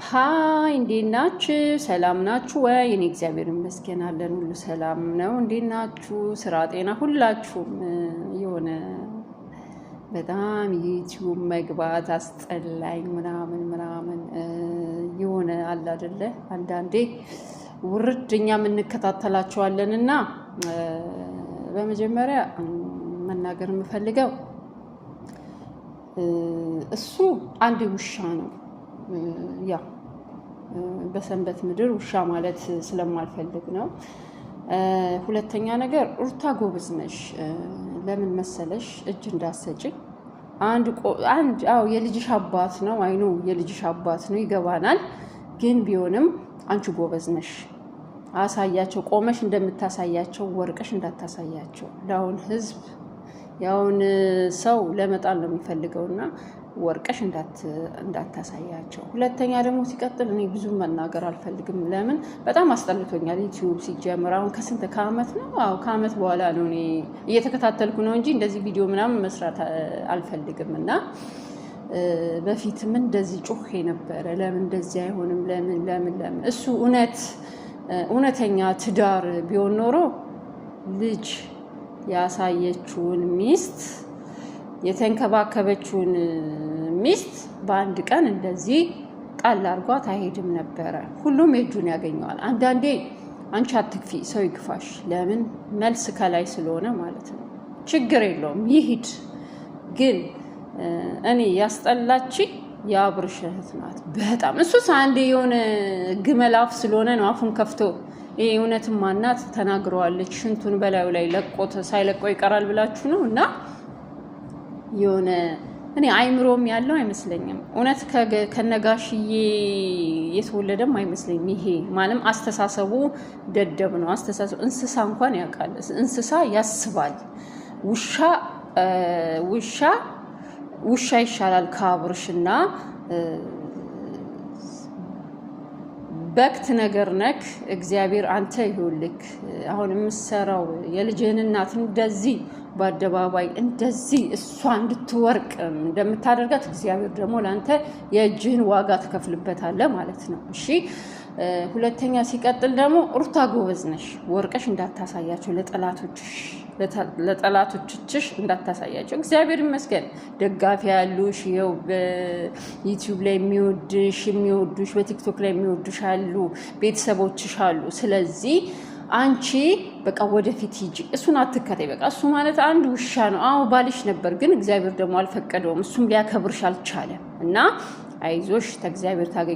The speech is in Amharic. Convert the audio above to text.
Hi፣ እንዴት ናችሁ? ሰላም ናችሁ ወይ? እኔ እግዚአብሔር ይመስገን አለን፣ ሁሉ ሰላም ነው። እንዴት ናችሁ? ስራ፣ ጤና ሁላችሁም። የሆነ በጣም ዩቲዩብ መግባት አስጠላኝ ምናምን ምናምን የሆነ አለ አይደለ? አንዳንዴ ውርድ እኛም እንከታተላቸዋለን እና በመጀመሪያ መናገር የምፈልገው እሱ አንድ ውሻ ነው። ያ በሰንበት ምድር ውሻ ማለት ስለማልፈልግ ነው። ሁለተኛ ነገር ሩታ ጎበዝ ነሽ። ለምን መሰለሽ? እጅ እንዳሰጪ አንድ አንድ አዎ የልጅሽ አባት ነው። አይኑ የልጅሽ አባት ነው፣ ይገባናል። ግን ቢሆንም አንቺ ጎበዝ ነሽ። አሳያቸው። ቆመሽ እንደምታሳያቸው ወርቀሽ እንዳታሳያቸው። ለአሁን ህዝብ ያውን ሰው ለመጣል ነው የሚፈልገውና ወርቀሽ እንዳታሳያቸው። ሁለተኛ ደግሞ ሲቀጥል እኔ ብዙ መናገር አልፈልግም። ለምን በጣም አስጠልቶኛል ዩቲዩብ ሲጀምር። አሁን ከስንት ከአመት ነው? አዎ ከአመት በኋላ ነው እኔ እየተከታተልኩ ነው እንጂ እንደዚህ ቪዲዮ ምናምን መስራት አልፈልግም። እና በፊትም እንደዚህ ጮሄ ነበረ። ለምን እንደዚህ አይሆንም? ለምን ለምን ለምን እሱ እውነት እውነተኛ ትዳር ቢሆን ኖሮ ልጅ ያሳየችውን ሚስት፣ የተንከባከበችውን ሚስት በአንድ ቀን እንደዚህ ጣል አድርጓት አይሄድም ነበረ። ሁሉም የእጁን ያገኘዋል። አንዳንዴ አንቺ አትክፊ፣ ሰው ይክፋሽ። ለምን መልስ ከላይ ስለሆነ ማለት ነው። ችግር የለውም ይሂድ። ግን እኔ ያስጠላች የአብርሽ እህት ናት በጣም። እሱስ አንዴ የሆነ ግመል አፍ ስለሆነ ነው አፉን ከፍቶ። ይሄ እውነትም ማናት ተናግረዋለች። ሽንቱን በላዩ ላይ ለቆት ሳይለቆ ይቀራል ብላችሁ ነው። እና የሆነ እኔ አይምሮም ያለው አይመስለኝም። እውነት ከነጋሽዬ የተወለደም አይመስለኝም። ይሄ ማለም አስተሳሰቡ ደደብ ነው። አስተሳሰቡ እንስሳ እንኳን ያውቃል። እንስሳ ያስባል። ውሻ ውሻ ውሻ ይሻላል ከአብርሽና በክት ነገር ነክ። እግዚአብሔር አንተ ይሁልክ። አሁን የምሰራው የልጅህን እናት እንደዚህ በአደባባይ እንደዚህ እሷ እንድትወርቅ እንደምታደርጋት እግዚአብሔር ደግሞ ለአንተ የእጅህን ዋጋ ትከፍልበታለህ ማለት ነው። እሺ፣ ሁለተኛ ሲቀጥል ደግሞ ሩታ ጎበዝ ነሽ፣ ወርቀሽ እንዳታሳያቸው ለጠላቶችሽ እንዳታሳያቸው። እግዚአብሔር ይመስገን ደጋፊ ያሉሽ፣ ይኸው በዩቲዩብ ላይ የሚወድሽ የሚወዱሽ፣ በቲክቶክ ላይ የሚወዱሽ አሉ፣ ቤተሰቦችሽ አሉ። ስለዚህ አንቺ በቃ ወደፊት ሂጂ፣ እሱን አትከተይ። በቃ እሱ ማለት አንድ ውሻ ነው። አዎ ባልሽ ነበር፣ ግን እግዚአብሔር ደግሞ አልፈቀደውም። እሱም ሊያከብርሽ አልቻለም። እና አይዞሽ፣ ተእግዚአብሔር ታገኝ።